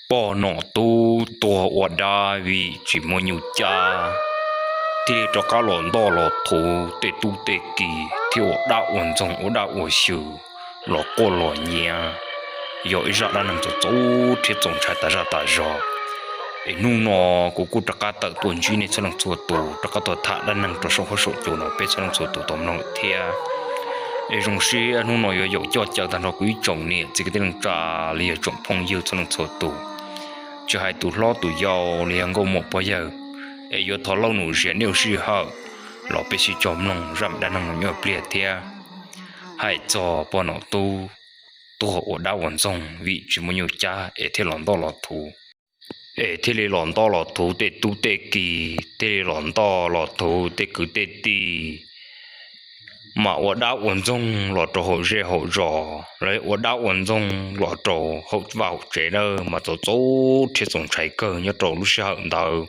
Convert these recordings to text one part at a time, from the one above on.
Poj nom tub tuag ua dab vim tsis muaj nyuj cab, thiaj rov qab los ntoj los thuv tej tub tej ki thiab ua dab ua ntxoog ua dab ua xyw los quaj los nyiav, yog ib zaj dab neeg txaus txaus rhiab txaus ntshai tas zaj tas zog. Es hnub no kuv kuj rov qab tawm tuaj ntsib nej txhua leej txhua tus, rov qab tuaj tham dab neeg rau saum huab saum cua no peb txhua leej txhua tus tau mloog thiab. Es zoo siab hnub no yuav yaum coj caw tag nrho kuv ib tsoom niam txiv kwv tij neej tsa los yog tsoom phooj ywg txhua leej txhua tus, tsis hais tus hlob tus yau los yog nkauj muam pog yawg, es yuav thov lauj num ziam nej ua sij hawm los peb sib cog mloog zaj me dab neeg no nyob pliag thiab. Hais txog poj nom tub tuag ua dab ua ntxoog vim tsis muaj nyuj cab es thiaj los ntoj los thuv, es thiaj li los ntoj los thuv tej tub tej ki, thiaj li los ntoj los thuv tej kwv tej tij, mas ua dab ua ntxoog los rau hauv zej hauv zos, los ua dab ua ntxoog los rau hauv vaj hauv tsev na, mas txaus txaus rhiab txaus ntshai kawg nyob rau lub sij hawm ntawd.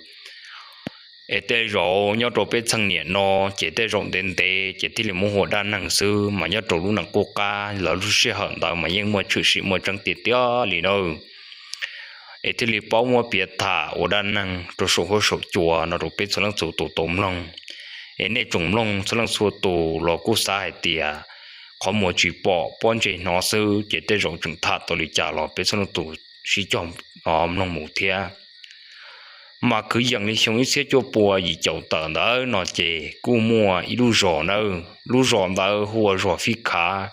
Es tej zaum nyob rau peb txheej niam no, ces tej zaum ntev ntev ces thiaj li muab hu ua dab neeg xwb, mas nyob rau lub neej qub qab lawv lub sij hawm ntawd mas yeej muaj tshwm sim muaj tseeb tiag tiag li na. Es thiaj li paub muab piav tham ua dab neeg rau saum huab saum cua no rau peb txhua leej txhua tus tau mloog. Es nej tsoom mloog txhua leej txhua tus los kuj xav hais tias qhov muag tsis pom pob ntseg hnov xwb, ces tej zaum tseem tham tau li cas los peb txhua leej tus sib cog mloog mus thiab. Mas kwv yees li xyoo ib txhiab cuaj pua yim caum tawm ntawd no ces kuj muaj ib lub zos na, lub zos ntawd hu ua zos Fib Khav.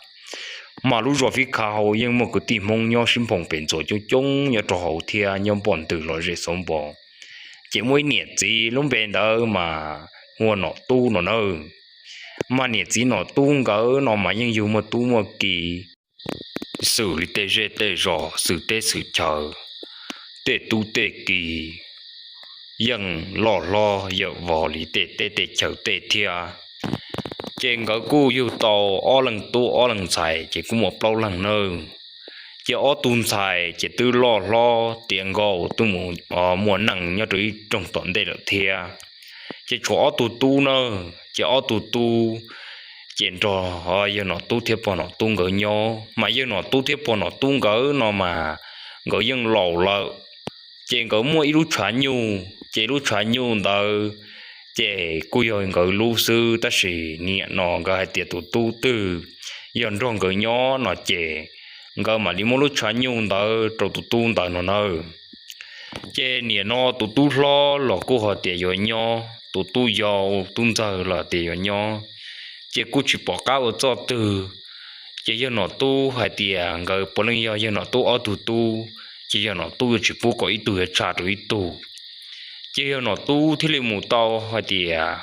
Mas lub zos Fib Khav hauv yeej muaj kwv tij Hmoob nyob sib nphoo pem ntxuas coob coob nyob rau hauv thiab nyob npoj ntws los zem xauv npo. Ces muaj ib niam txiv lub npe ntawd mas hu ua Nom Tub no na. Mas niam txiv Nom Tub nkawd no mas yeej yug muaj tub muaj ki, xws li tej zej tej zos xws teb xws chaw, tej tub tej ki yeej loj hlob yawm vos li tej teb tej chaw tej thiab. Ces nkawd kuj yug tau ob leeg tub ob leeg ntxhais ces kuj muaj plaub leeg nawb. Ces ob tug ntxhais ces twb loj hlob tiav nkauj twb mus muaj neej nyob rau ib rooj tom ntej lawm thiab. Ces tshuav ob tug tub na, ces ob tug tub ces nrog yawg Nom Tub thiab pog Nom Tub nkawd nyob. Mas yawg Nom Tub thiab pog Nom Tub nkawd no mas nkawd yeej laus lawm. Ces nkawd muaj ib lub tshav nyuj, ces lub tshav nyuj ntawd ces kuj yog nkawd lub xwb, tab sis niam no nkawd hais tias tus tub twg yog nrog nkawd nyob no ces nkawd mam li muab lub tshav nyuj ntawd rau tus tub ntawd no nawb. Ces niam no tus tub hlob los kuj hais tias yuav nyob, tus tub yau tub ntxawg los tias yuav nyob, ces kuj tsis pom qab ua txoj twg. Ces yawg Nom Tub hais tias nkawd puav leej yog yawg Nom Tub ob tug tub, ces yawg Nom Tub yuav tsis pub kom ib tug yuav tshaj rau ib tug. Ces yawg Nom Tub thiaj li mus tau hais tias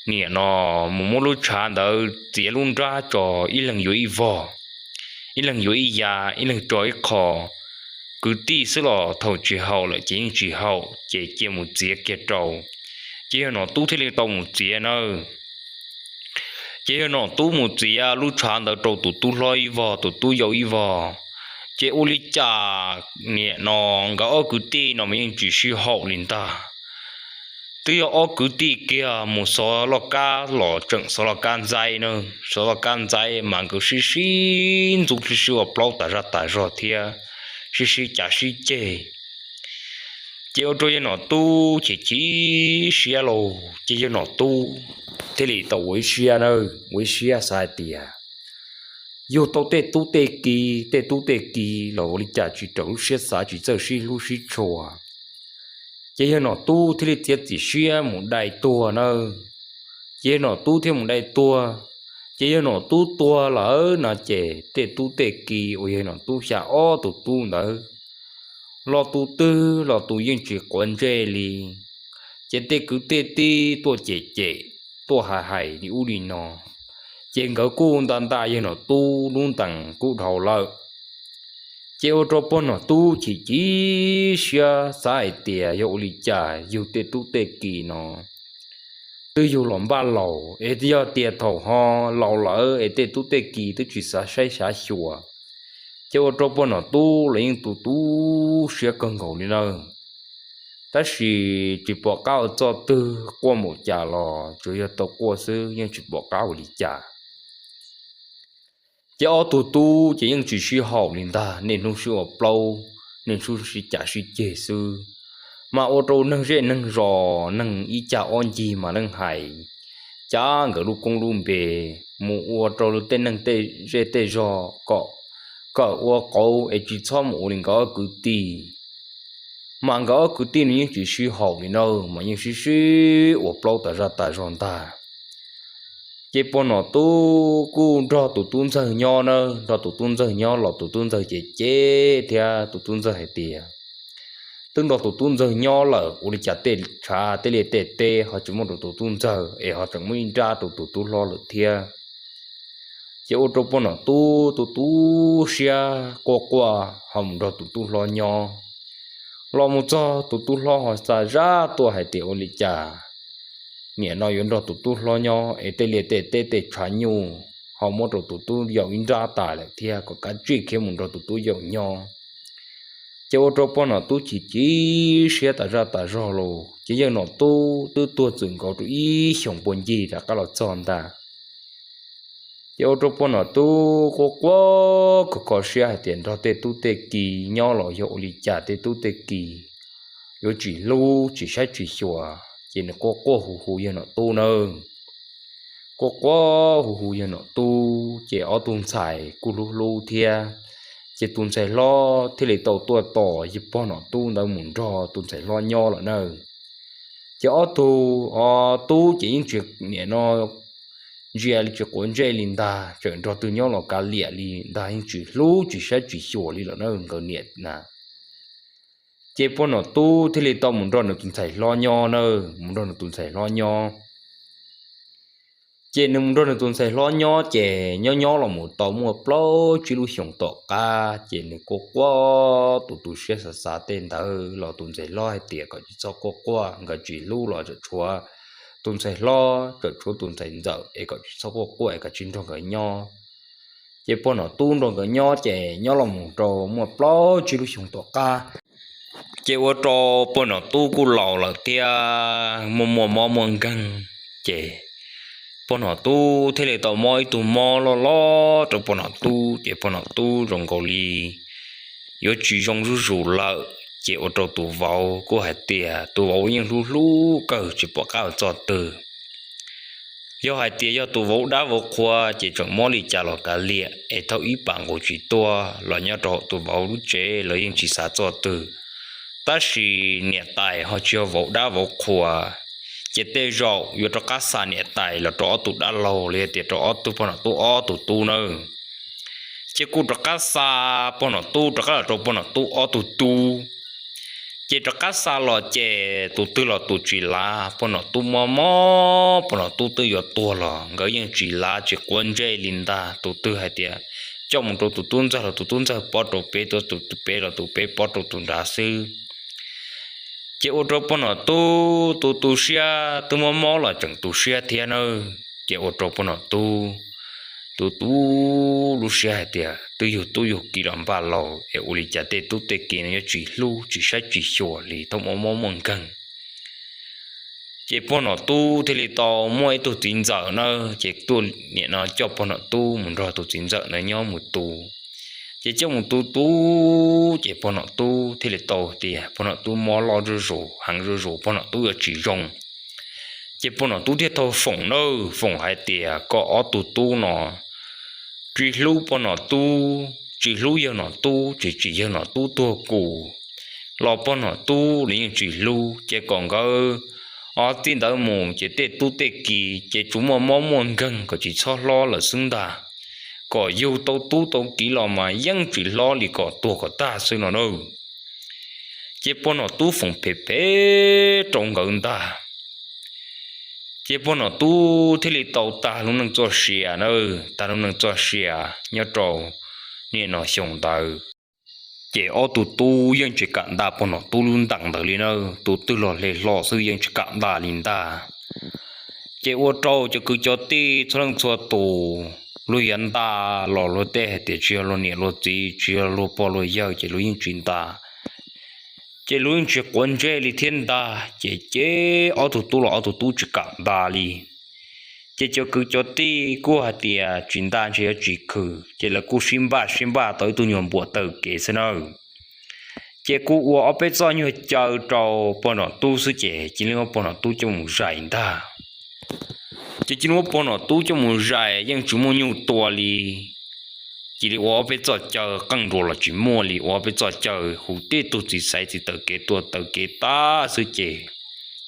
niam no mus muab lub tshav ntawd txiav lub nrab tso, ib leeg yuav ib vog, ib leeg yuav ib yav, ib leeg tso ib qho. Kwv tij xwb los thaum tsis haum lawm ces yeej tsis haum, ces cia mus txiav kiag rau. Ces yawg Nom Tub thiaj li tau mus txiav nawb. Ces yawg Nom Tub mus txiav lub tshav ntawd rau tus tub hlob ib vog, tus tub yau ib vog. Ces ua li cas niam no nkawd ob kwv tij no mas yeej tsis sib haum li ntag. Twb yog ob kwv tij kiag mus xov loj kab los tseem xov loj kab ntxaib na, xov loj kab ntxaib mas nkawd sib sib ntxub sib sib ua plaub tas zaj tas zog thiab sib sib cav sib ceg. Ces ua rau yawg Nom Tub chim chim siab lauj, ces yawg Nom Tub thiaj li tau ua ib siab na, ua ib siab xav hais tias yug tau tej tub tej ki, tej tub tej ki los ua li cas tsis raws lub siab xav, tsis txawj sib hlub sib tshua. Ces yawg Nom Tub thiaj li txiav txim siab mus dai tuag nawb. Ces yawg Nom Tub thiaj mus dai tuag. Ces yawg Nom Tub tuag lawm no ces tej tub tej ki uas yawg Nom Tub xya ob tug tub ntawd los tus twg los tus yeej tsis quav ntsej li. Ces tej kwv tej tij tuaj cem cem, tuaj hais hais li ub li no, ces nkawd kuj nta nta yawg Nom Tub lub ntees kuj dhau lawm. Ces ua rau pog Nom Tub chim chim siab xav hais tias yog ua li cas yug tej tub tej ki no twb yug los npaj laus, es yog tias thaum ho laus lawm es tej tub tej ki twb tsis xav saib xav xyuas, ces ua rau pog Nom Tub los yeej tu tu siab kawg nkaus li nawb. Tab sis tsis pom qab ua txoj twg, quaj npaum cas los tsuas yog tau quaj xwb, yeej tsis pom qab ua li cas. Ces ob tug tub ces yeej tsis sib haum li ntag, niaj hnub sib ua plaub, neeg sib cav sib ceg xwb. Mas ua rau neeg zej neeg zos neeg ib cag ob ncig mas leej hais, cab nkawd lub koob lub npe mus ua rau tej neeg tej zej tej zos kom kawm ua qauv es tsis txhob mus ua li nkawd ob kwv tij. Mas nkawd ob kwv tij nws yeej tsis sib haum li na, mas yeej sib sib ua plaub tas zaj tas zog ntag. Ces pog Nom Tub kuj nrog tus tub ntxawg nyob na, nrog tus tub ntxawg nyob los tus tub ntxawg ces cem thiab tus tub ntxawg hais tias, twb nrog tus tub ntxawg nyob lawm ua li cas tej tshav tej liaj tej teb ho tsis muab rau tus tub ntxawg es ho tseem muab ib nrab rau tus tub hlob lawm thiab. Ces ua rau pog Nom Tub tu tu siab quaj quaj ho mus nrog tus tub hlob nyob. Los mus txog tus tub hlob ho xa zaj tuaj hais tias ua li cas nim no yuav nrog tus tub hlob nyob es tej liaj tej teb tej tshav nyuj ho muab rau tus tub yau ib nrab tas lawm thiab, kom kav tsij khiav mus nrog tus tub yau nyob. Ces ua rau pog Nom Tub chim chim siab tas zaj tas zog los ces yawg Nom Tub twb tuag txwm nkaus rau ib xyoos puag ncig rov qab los txog ntag. Ces ua rau pog Nom Tub quaj quaj kho kho siab hais tias nrog tej tub tej ki nyob los yog ua li cas tej tub tej ki yuav tsis hlub tsis saib tsis xyuas, ces nws quaj quaj hu hu yawg Nom Tub nawb. Quaj quaj hu hu yawg Nom Tub ces ob tug ntxhais kuj hlub hlub thiab. Ces tus ntxhais hlob thiaj li tau tuaj tos yawg pog Nom Tub ntawd mus nrog tus ntxhais hlob nyob lawm na. Ces ob tug tub ces yeej tsis nim no ntsia li tsis quav ntsej li ntag, tseem nrog twg nyob los kav liam li ntag, yeej tsis hlub tsis saib tsis xyuas li lawm na nkawd niam na. Ces pog Nom Tub thiaj li tau mus nrog nws tus ntxhais hlob nyob na, mus nrog nws tus ntxhais hlob nyob. Ces nws mus nrog nws tus ntxhais hlob nyob ces nyob nyob los mus tau muaj plaub tsib lub xyoos tom qab ces nws quaj quaj tu tu siab xav xav tej ntawd los tus ntxhais hlob hais tias kom tsis txhob quaj quaj, nkawd tsis hlub los tseem tshuav tus ntxhais hlob tseem tshuav tus ntxhais ntxawm es kom tsis txhob quaj quaj es kom tsis nrog nkawd nyob. Ces pog Nom Tub nrog nkawd nyob ces nyob los mus rau muaj plaub tsib lub xyoos tom qab, ces ua rau pog Nom Tub kuj laus lawm thiab muaj muaj mob muaj nkeeg. Ces pog Nom Tub thiaj li tau mob ib tug mob loj loj rau pog Nom Tub ces pog Nom Tub zoo nkaus li yuav tsis zoo zuj zus lawm. Ces ua rau tus vauv kuj hais tias tus vauv yeej hlub hlub kawg tsis pom qab txog twg. Yog hais tias yog tus vauv dab vauv qhua ces tseem mob li cas los kav liam es thaum ib pas nqus tsis tuaj los nyob rau hauv tus vauv lub tsev los yeej tsis xav txog twg. Tab sis niam tais ho tsis yog vauv dab vauv qhua, ces tej zaum yuav rov qab xa niam tais los rau ob tug dab laug los yog tias rau ob tug pog Nom Tub ob tug tub nawb. Ces kuj rov qab xa pog Nom Tub rov qab los rau pog Nom Tub ob tug tub. Ces rov qab xa los ces tus twg los tus tsis lav, pog Nom Tub mob mob pog Nom Tub twb yuav tuag los nkawd yeej tsis lav tsis quav ntsej li ntag. Tus twg hais tias coj mus rau tus tub ntxawg los tus tub ntxawg pov rau peb, tus peb los tus peb pov rau tus nrad xwb. Ces ua rau pog Nom Tub tu tu siab, twb mob mob los tseem tu siab thiab nawb. Ces ua rau pog Nom Tub tu tu lub siab hais tias twb yug tub yug ki los npaj laus es ua li cas tej tub tej ki no yuav tsis hlub tsis saib tsis xyuas li thaum mob mob muaj nkeeg. Ces pog Nom Tub thiaj li tau muaj ib tug txiv ntxawm na, ces tuaj nim no coj pog Nom Tub mus nrog tus txiv ntxawm ntawd nyob mus tu. Ces coj mus tu tu, ces pog Nom Tub thiaj li tau tias pog Nom Tub mob loj zuj zus heev zuj zus, pog Nom Tub yuav tsis zoo. Ces pog Nom Tub thiaj tau foom na, foom hais tias kom ob tug tub no tsis hlub pog Nom Tub, tsis hlub yawg Nom Tub, tsis tsim yawg Nom Tub tuag kuv los pog Nom Tub los yeej tsis hlub, ces kom nkawd ob txij ntawd mus ces tej tub tej ki ces tsuas muaj mob muaj nkeeg kom tsis txhob hlob lawm xwb ntag. Kom yug tau tub tau ki los mas yeej tsis hlob li, kom tuag kom tag xwb no na. Ces pog Nom Tub foom phem phem rau nkawd ntag. Ces pog Nom Tub thiaj li tau tag lub neej txoj sia na, tag lub neej txoj sia nyob rau nim no xyoo ntawd. Ces ob tug tub yeej tsis kam nta pog Nom Tub lub ntees ntawd li na, tus twg los hle hlo xwb yeej tsis kam nta li ntag. Ces ua rau cov kwv cov tij txhua leej txhua tus, luag yuav nta los luag tej hais tias tsis yog luag niam luag txiv, tsis yog luag pog luag yawg ces luag yeej tsis nta. Ces luag yeej tsis quav ntsej li thiab ntag, ces ces ob tug tub los ob tug tub tsis kam nta li. Ces cov kwv cov tij kuj hais tias tsis nta ntshe yuav tsis khwm, ces lawv kuj sib npaj sib npaj tau ib tug nyuag npuam taw kev xwb nawb. Ces kuj ua ob peb txoj nyuag caw rau pog nom tub xwb ces cia li muab pog nom tub coj mus zais ntag. Ces cia li muab pog nom tub coj mus zais yeej tsis muaj nyuj tua li. Cia li ua ob peb txoj caw qeej nruas los tsis muaj li, ua ob peb txoj caw hu tej tug txiv xaiv txiv taw kev tua taw kev tab xwb ces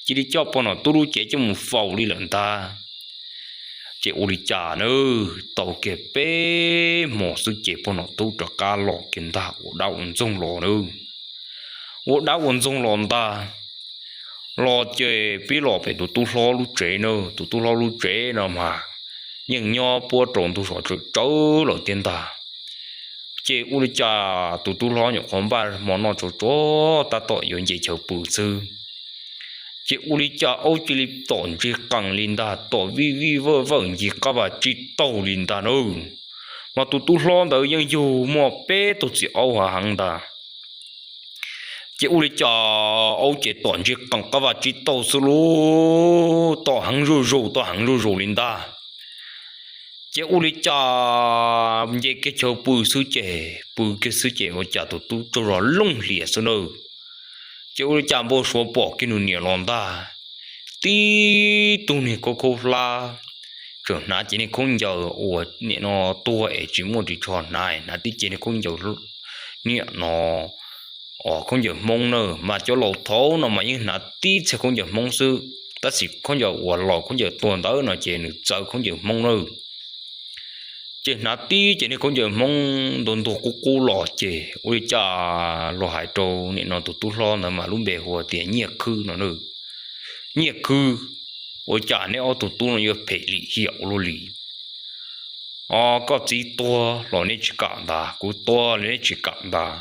cia li coj pog nom tub lub cev coj mus faus li lawm ntag. Ces ua li cas na, tau kiag peb hmo xwb ces pog nom tub rov qab los kiag ntag ua dab ua ntxoog los na. Ua dab ua ntxoog los ntag, los ces pib los pem tus tub hlob lub tsev na, tus tub hlob lub tsev no mas yeej nyob puab rau ntug zos tsawv tsawv lawm thiab ntag. Ces ua li cas tus tub hlob nyuam qhuav npaj hmo noj tsau tsau tab tom yuav nce chaw pw xwb, ces ua li cas aub cia li tom ntsig qees li ntag, tom vij vij vawj vawj ncig qab vaj tsib taug li ntag na. Mas tus tub hlob ntawd yeej yug muaj peb tug txiv aub hav heev ntag. Ces ua li cas aub ces tom ntsig qees qab vaj tsib taug xwb lauj, tom heev zuj zus tom heev zuj zus li ntag. Ces ua li cas nce kiag chaw pw xwb ces pw kiag xwb ces ua cas tus tub tsaug zog looj hlias xwb na. Ces ua li cas npau suav pom kiag nws niam los ntag, tib tug niag khaub khaub hlab, tseem hnav ces niag khaub ncaws uas nim no tuag es tsis muaj ris tsho hnav, hnav tib ce niag khaub ncaws, niam no khaub ncaws Hmoob na, mas cov laus thaud no mas yeej hnav tib txhia khaub ncaws Hmoob xwb, tab sis khaub ncaws uas laus khaub ncaws tuag ntawd no ces nws txawv khaub ncaws Hmoob na. Ces hnav tib ces niag khaub ncaws Hmoob ntuag ntuag qub qub los ces ua li cas luag hais rau nim no tus tub hlob ntawd mas lub npe hu tias Nyiaj Khwb no na. Nyiaj Khwb, ua cas neb ob tug tub no yuav phem lim hiam ua luaj li? Os, koj txiv tuag los neb tsis kam ntag, kuv tuag los neb tsis kam ntag.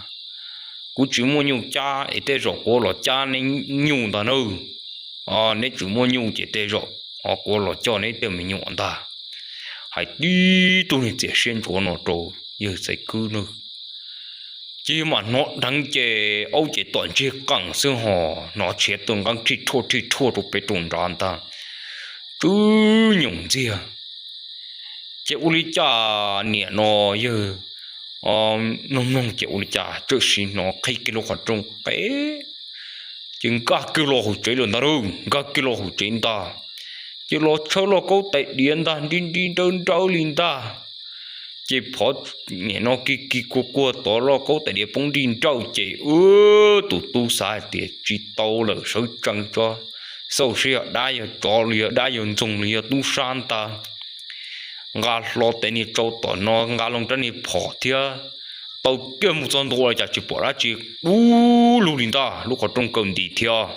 Kuv tsis muaj nyuj cab es tej zaum kuv los cab neb nyuj ntag nawb. Neb tsis muaj nyuj ces tej zaum kuv los coj neb tej me nyuam ntag. Hais tib tug niag txiam siab ntsuav no rau yawg Xaiv Khwb nawb. Ces yawg mam hnov dheev ces aub ces tom ntsig qees xwb ho hnov tshiav tuaj nqeeb rhij rhuaj rhij rhuaj rau pem rau nrad ntag, tsw nyoos ntxiag. Ces ua li cas niam no yawg mloog mloog ces ua li cas txawm sim hnov qhib kiag lub qhov rooj qe, ces nkag kiag los hauv tsev lawm ntag lauj, nkag kiag los hauv tsev ntag. Ces los tshawb lauj kaub tais diav ntag, nrib nrib nrawb nrawb li ntag. Ces phov niam no kis kis kuag kuag tod lauj kaub tais diav poob nrig nrawj ces tus tub xav hais tias tsis tau lawm, sawv tsees tso, xauj seb yog dab yog tsov los yog dab yog ntxoog los yog tub sab ntag. Nqa hlo tes niag tsau tom no, nqa loo rab niag phom thiab, taw kiag mus txog ntua ua li cas tsis pom dab tsi, dub lug li ntag, lub qhov rooj kaw nti thiab.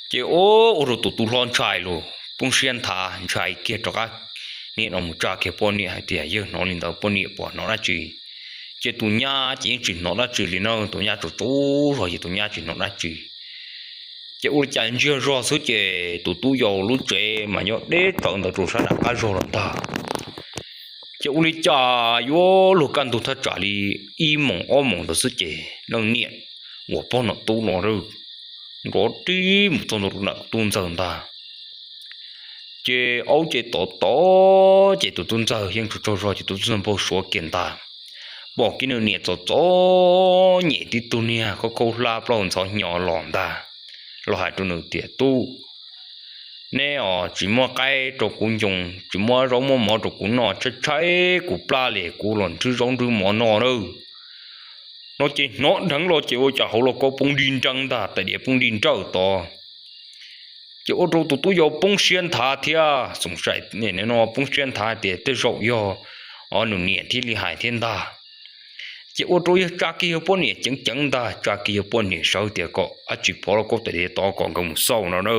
Ces ua rau tus tub hlob ntshai lauj, poob siab nthav, ntshai kiag rov qab niam no mus tsa kiag poj niam hais tias yawg hnov li ntawd poj niam puas hnov dab tsi. Ces tus nyab ces yeej tsis hnov dab tsi li na, tus nyab tsaug tsaug zog ces tus nyab tsis hnov dab tsi. Ces ua li cas ntsiag zog xwb ces tus tub yau lub tsev mas nyob deb tsawv ntawd rau sab nram qab zog lawm ntag. Ces ua li cas yuav luag kaj ntug thaj tsam li ib moos ob moos ntawd xwb ces leej niam uas pog nom tub no nrov rib mus txog ntua rau ntawm tus tub ntxawg ntag. Ces aub ces tom tom ces tus tub ntxawg yeej tsaug tsaug zog ces tus tub ntxawg npau suav kiag ntag, pom kiag nws niam txom txom nyem tib tug niag khaub khaub hlab plaub hau ntxhov hnyo los ntag, los hais rau nws tias, Tub, neb os tsis muab qaib rau kuv ncoo, tsis muab zaub muab mov rau kuv noj, tshaib tshaib kuv plab li kuv los nrhw zaub nrhw mov noj nawb. No ces hnov dheev los ces ua cas hauv lauj kaub poob nrig nreeb ntag, tais diav poob nrig nrawj tod. Ces ua rau tus tub yau poob siab nthav thiab, xoom saim no poob siab nthav tias tej zaum yog nws niam thiaj li hais thiab ntag. Ces ua rau yawg tsa kiag yawg poj niam ceev ceev ntag, tsa kiag yawg poj niam sawv tias kom dab tsi phov lauj kaub tais diav tod kom nkawd mus xauj no na.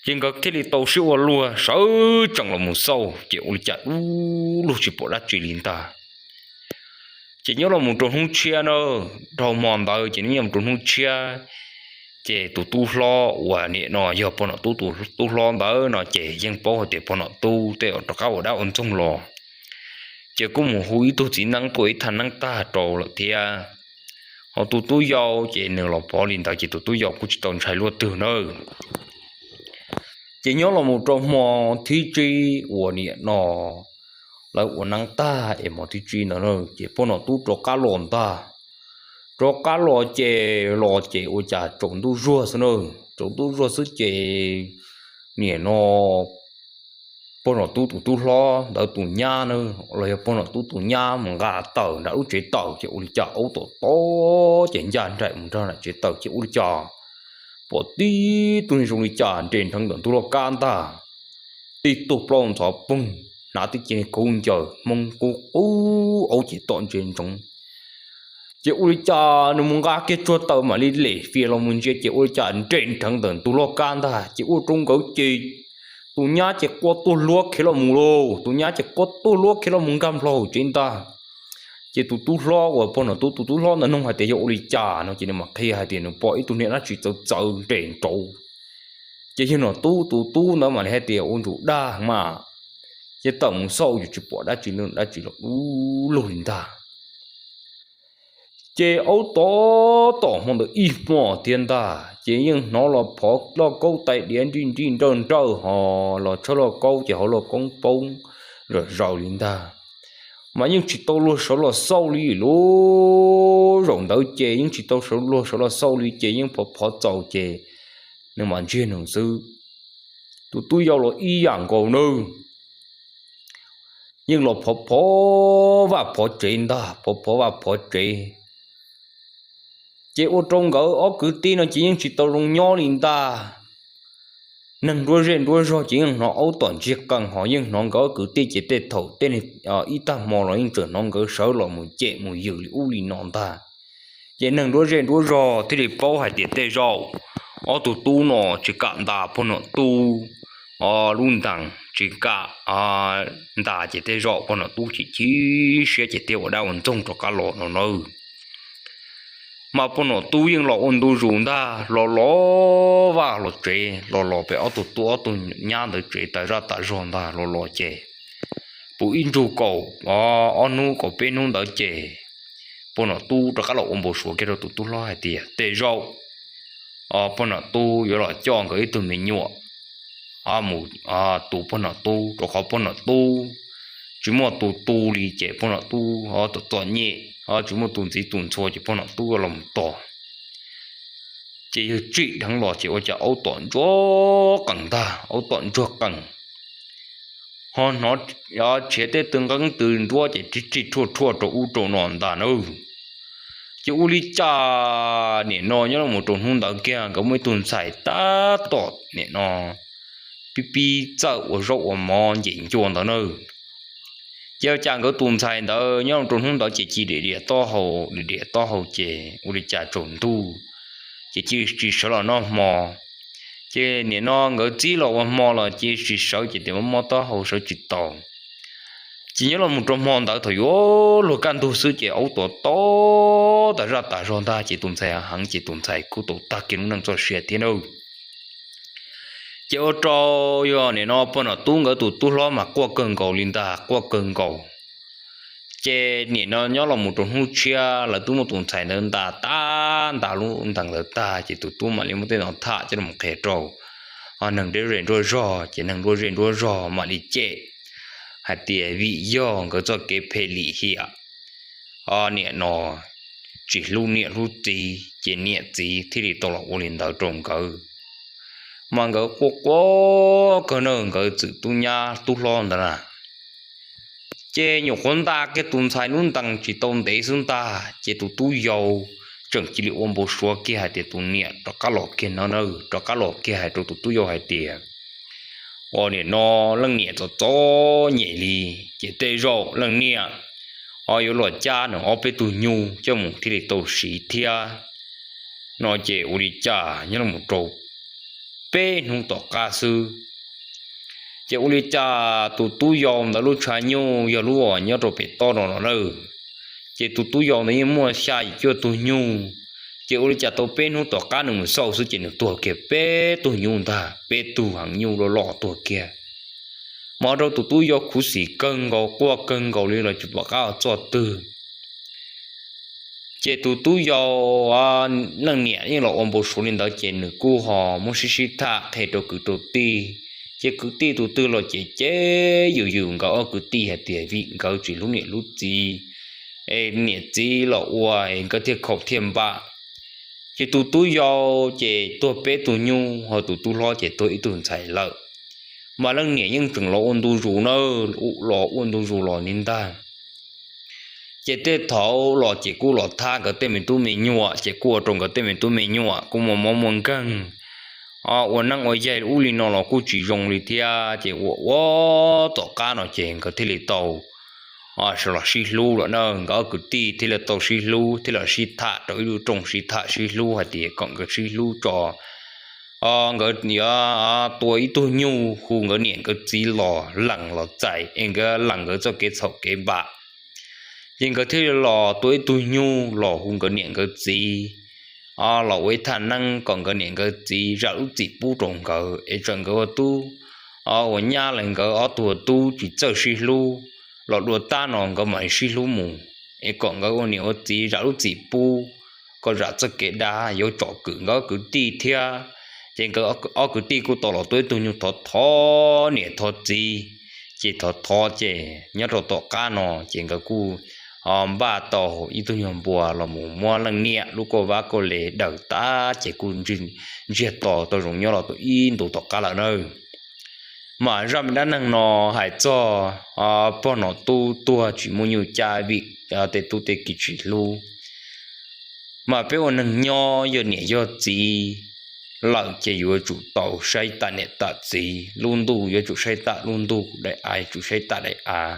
Ces nkawd thiaj li tau siab ua luag sawv tsees los mus xauj, ces ua li cas dub lug tsis pom dab tsi li ntag. Ces nyob los mus rau hnub tshiab na, dhau hmo ntawd ces nyob mus rau hnub tshiab, ces tus tub hlob uas nim no yog pog nom tub tus tub hlob ntawd no ces yeej paub hais tias pog nom tub tej rov qab ua dab ua ntxoog los, ces kuj mus hu ib tug txiv neeb tuaj ib thaj neeb tag rau lawm thiab. Ho tus tub yau ces nws los pov li ntawd ces tus tub yau kuj tsis tau ntshai luaj twg nawb. Ces nyob los mus rau hmo thib tsib uas nim no lawv ua neeb tag es hmo thib tsib ntawd na, ces pog nom tub rov qab los ntag. Rov qab los ces los ces ua cas tsaus ntuj zuag xwb na, tsaus ntuj zuag xwb ces nim no pog nom tub tus tub hlob ntawd tus nyab na, los yog pog nom tub tus nyab mus nqa tawm nram lub tsev tawm ces ua li cas aub tom tob ces ncaj nraim mus nram tsev tawm ces ua li cas pom tib tug zoo li cas nres nrheev ntawm ntug loj kab ntag, tib tug plaub ntxhov poog, hnav tib ce khaub ncaws hmoob qub qub, aub ces tom ntsia ntsoov. Ces ua li cas nws mus nqa kiag tsuag tawm mam li lem fias los mus ntsia ces ua li cas nres nrheev ntawm ntug loj kab ntag ces ua rau nkawd ces tus nyab ces quaj tuag hluab khiav los mus lauj, tus nyab ces quaj tuag hluab khiav los mus nkag nplog tsev ntag. Ces tus tub hlob uas pog nom tub tus tub hlob ntawd nug hais tias yog ua li cas no ces nws mam qhia hais tias nws pom ib tug niag dab tsi txawv txawv nres nrauv. Ces yawg nom tub tus tub ntawd mam li hais tias ua ntsuj dag mas, ces tawm mus xauj yus tsis pom dab tsi, dab tsi los du lug li ntag. Ces aub tov tom hmo ntawd ib hmos thiab ntag ces yeej hnov los phov lauj kaub tais diav nrij nrij nrawj nrawj ho los tshawb lauj kaub ces hauv lauj koob poob zom zaws li ntag. Mas yeej tsis tau luag sawv los xauj li lub zaum ntawd ces yeej tsis tau sawv luag sawv los xauj li ces yeej phov phov txaus ces nws mam ntsiag nws xwb. Tus tub yau los ib yam nkaus nawb, yeej los phov phov vaj phov tsev ntag, phov phov vaj phov tsev. Ces ua rau nkawd ob kwv tij no ces yeej tsis tau zoo nyob li ntag. Neeg nruab zej nruab zog ces yeej hnov aub tom ntsiag qees ho yeej hnov nkawd ob kwv tij ces tej thaum tej ib tag hmo los yeej tseem hnov nkawd sawv los mus cem mus yws li ub li no ntag. Ces neeg nruab zej nruab zog thiaj li paub hais tias tej zaum ob tug tub no tsis kam ntas pog nom tub lub ntees, tsis kam ntas ces tej zaum pog nom tub chim chim siab ces thiaj ua dab ua ntxoog rov qab los no nawb. Mas pog nom tub yeej los ua ntu zus ntag, los los vaj los tsev, los los pem ob tug tub ob tug nyab ntawd tsev tas zaj tas zog ntag, los los ces puv ib ntsug kaum ob hnub kaum peb hnub ntawd ces pog nom tub rov qab los ua npau suav kiag rau tus tub hlob hais tias tej zaum pog nom tub yuav los coj nkawd ib tug me nyuam mus tu pog nom tub, rau qhov pog nom tub tsis muaj tus tu li ces pog nom tub txom txom nyem, tsis muaj tus ntxiv tus ntxhua ces pog nom tub los mus tos. Ces yawg tsim dheev los ces ua cas aub tom ntsuag qees ntag, aub tom ntsuag qees ho hnov tshiav tej tw nqeeb tw nruab ces rig rig rhuaj rhuaj rau ub rau no ntag nawb. Ces ua li cas nim no nyob los rau hnub ntawd kiag nkawd muaj ib tug ntxhais tab tom nim no pib pib txawj ua zaub ua mov nce ncua ntawd na. Ces ua cas nkawd tus ntxhais ntawd nyob rau hnub ntawd ces ci diam diam taub hau, diam diam taub hau ces ua li cas tsaus ntuj ces cia li tsis sawv los noj hmo. Ces nim no nkawd txib los ua hmo los cia li tsis sawv ces tias mob mob taub hau sawv tsis tau. Ces nyob los mus rau hmo ntawd thaum yuav luag kaj ntug xwb ces aub tom tob tas zaj tas zog ntag ces tus ntxhais heev ces tus ntxhais kuj tau tag kiag lub neej txoj sia thiab nawb. Ces ua rau yog nim no pog nom tub nkawd tus tub hlob mas quaj kawg nkaus li ntag, quaj kawg nkaus. Ces nim no nyob los mus rau hnub tshiab lawv twb muab tus ntxhais ntawd ntas tag, ntas lub ntees ntawd tag ces tus tub mam li muab tej no tham coj los qhia rau neeg nruab zej nruab zog ces neeg nruab zej nruab zog mam li cem hais tias vim yog nkawd txoj kev phem lim hiam, nim no tsis hlub niam hlub txiv ces niam txiv thiaj li tau los ua li ntawd rau nkawd. Mas nkawd quaj quaj kawg na, nkawd txwm tub nyab tub hlob ntawd na. Ces nyuam qhuav ntas kiag tus ntxhais lub ntees tsis tau ntev xwb ntag ces tus tub yau tseem cia li ua npau suav kiag hais tias tus niam rov qab los kiag no na, rov qab los kiag hais rau tus tub yau hais tias, ua nim no leej niam txom txom nyem li ces tej zaum leej niam yuav los cab nws ob peb tug nyuj coj mus thiaj li tau siv thiab no ces ua li cas nyob los rau peb hnub tom qab xwb ces ua li cas tus tub yau ntawd lub tshav nyuj yog lub uas nyob rau pem toj no no na, ces tus tub yau ntawd yeej muaj xya yim cuaj tug nyuj. Ces ua li cas tau peb hnub tom qab nws mus xauj xwb ces nws tuag kiag peb tug nyuj ntag, peb tug heev nyuj loj loj tuag kiag. Mas rau tus tub yau khuv xim kawg nkaus, quaj kawg nkaus li los tsis pom qab ua txoj twg. Ces tus tub yau leej niam yeej los ua npau suav li ntawd ces nws kuj ho muab sib sib tham qhia rau kwv rau tij. Ces kwv tij tus twg los ces cem yws yws nkawd ob kwv tij hais tias vim nkawd tsis hlub niam hlub txiv, es niam txiv los ua es nkawd thiaj khaum thiaj npam. Ces tus tub yau ces tuag peb tug nyuj, ho tus tub hlob ces tuag ib tug ntxhais lawm. Mas leej niam yeej tseem los ua ntu zus na, los ua ntu zus los li ntag. Ces tej thaum los ces kuj los thab nkawd tej me tub me nyuam, ces kuj ua rau nkawd tej me tub me nyuam kuj muaj mob muaj nkeeg, ua neeb ua yaig ub li no los kuj tsis zoo li thiab. Ces ua ua tom qab no ces nkawd thiaj li tau sawv los sib hlub lawm na. Nkawd ob kwv tij thiaj li tau sib hlub, thiaj los sib tham rau ib lub rooj, sib tham sib hlub hais tias kom nkawd sib hlub tso, nkawd yuav tua ib tug nyuj hu nkawd niam nkawd txiv los lees los txais es nkawd lees nkawd txoj kev txhaum kev npam. Ces nkawd thiaj li los tua ib tug nyuj los hu nkawd niam nkawd txiv los ua ib thaj neeb kom nkawd niam nkawd txiv zam lub txim pub rau nkawd, es txawm nkawd ua tub ua nyab los nkawd ob tug ua tub tsis txawj sib hlub, los dua tab no nkawd mam li sib hlub mus, es kom nkawd ua niam ua txiv zam lub txim pub, kom zam txoj kev dab yuav tsom kwm nkawd ob kwv tij thiab. Ces nkawd ob kwv tij kuj tau los tua ib tug nyuj thov thov niam thov txiv. Ces thov thov ces nyob rau tom qab no ces nkawd kuj npaj tau ib tug nyuag npua los mus muab leej niam lub kauj vab kauj le daws tag ces kuj ntsiag to tau zoo nyob los tau ib ntus tom qab lawm na. Mas zaj me dab neeg no hais txog pog nom tub tuag tsis muaj nyuj cab vim tej tub tej ki tsis hlub. Mas peb ua neeg nyob yog niam yog txiv lawm ces yuav tsum tau saib tam niam tam txiv lub ntuj, yuav tsum saib tam lub ntuj, daim av yuav tsum saib tam daim av,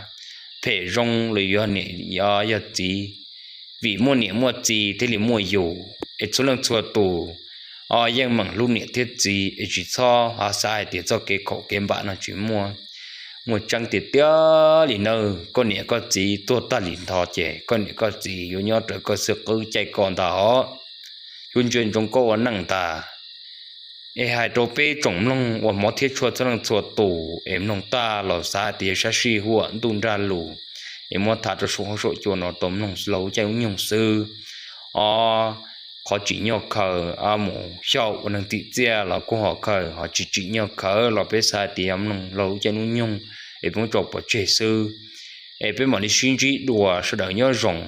phem zoo los yog niam yog txiv. Vim muaj niam muaj txiv thiaj li muaj yus, es txhua leej txhua tus yeej meem hlub niam thiab txiv, es tsis txhob xav hais tias txoj kev khaum kev npam no tsis muaj. Muaj tseeb tiag tiag li nawb, koj niam koj txiv tuag tag li ntho ces koj niam koj txiv yuav nyob rawv koj xwb qwb caij koj ntag os, yuav ntsia ntsoov koj ua neej ntag. Es hais rau peb tsoom mloog uas hmov thiab tshua txhua leej txhua tus es mloog tag los xav hais tias sab sij huam ntuj nrag lus, es muab tham rau saum huab saum cua no tau mloog laug lub caij lub nyoog xwb. Os, qhov tsim nyog khaws mus xyaum ua neeg tim txiaj los kuj ho khaws, ho tsis tsim nyog khaws los peb xav hais tias yog mloog laug lub caij lub nyoog es peb muab tso pov tseg xwb. Es peb mam li sib ntsib dua, sawv daws nyob zoo.